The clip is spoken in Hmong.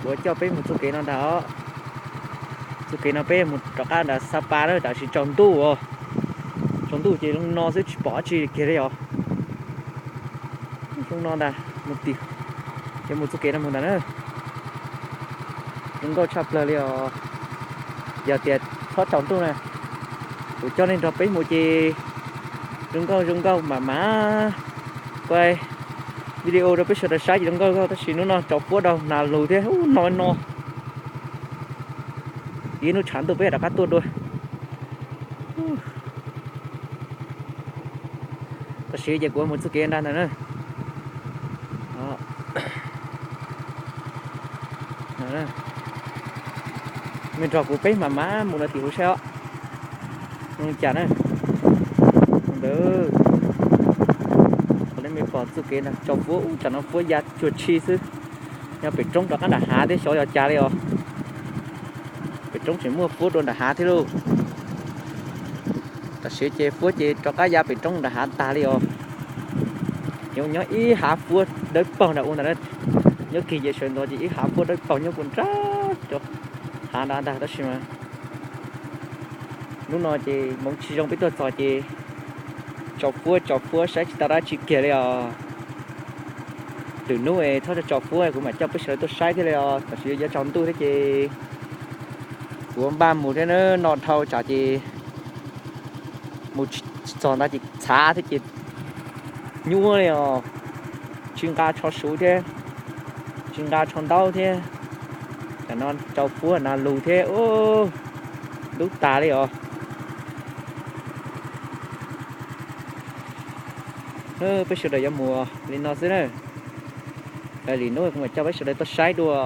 Kuv coj peb mus txoj kev no ntag os. Txoj kev no peb mus rov qab nram Sapa na, tam sim tsaus ntuj os. Tsaus ntuj ces zoo no xwb tsis pom dab tsi kiag li os. Zoo no ntag, mus tim, yuav mus txoj kev no mus ntag na. Zoo nkauj tshaj plaws li os. Yog tias txhob tsaus ntuj na, kuv coj nej nrog peb mus ces zoo nkauj zoo nkauj mam mam kuaj video rau peb sawv daws saib ces zoo nkauj nkauj, tab sis hnub no tsaus fuab rau nas lus thiab ub no no. Ib hnub tshav ntuj peb rov qab tuaj dua. Tam sim ces kuv mus txoj kev ntag ntag na. Nej nrog kuv peb mam mam mus no tim kuv saib os. Zoo cas na. Ntawd, nej pom txoj kev ntag, tsaus fuab ub, tsam no fuab ya cuag tshis xwb. Nyob pem roob rov qab nram hav thiab xyov yog cas li os. Pem roob tseem muaj fuab dua nram hav thiab lauj. Tam sim ces fuab ces rov qab ya pem roob nram hav tag li os. Ces nyob ib hav fuab dawb paug nram ub ntag. Nyob kis ces sawv ntxov ces ib hav fuab dawb paug nyob puag nrad cov hav nrad ntag, tab sis mas hnub no ces hmoov tsis zoo peb tuaj txog ces tsaus fuab tsaus fuab saib tsis tau dab tsi kiag li os. Lwm hnub es txhob tsaus fuab kuv mam coj peb sawv daws tuaj saib thiab li os, tam sim yuav tsaus ntuj thiab ces kuv npaj mus thiab na, no dhau tsam ces mus tsis txog ntawd ces txhav thiab ces nyuaj li os. Tsis nqa tsho suv thiab, tsis nqa tsho ntaub thiab, tam no tsaus fuab nas lus thiab, ub, ntub tas li os. Peb sawv daws yuav mus li no xwb na. Lwm hnub kuv mam coj peb sawv daws tuaj saib dua.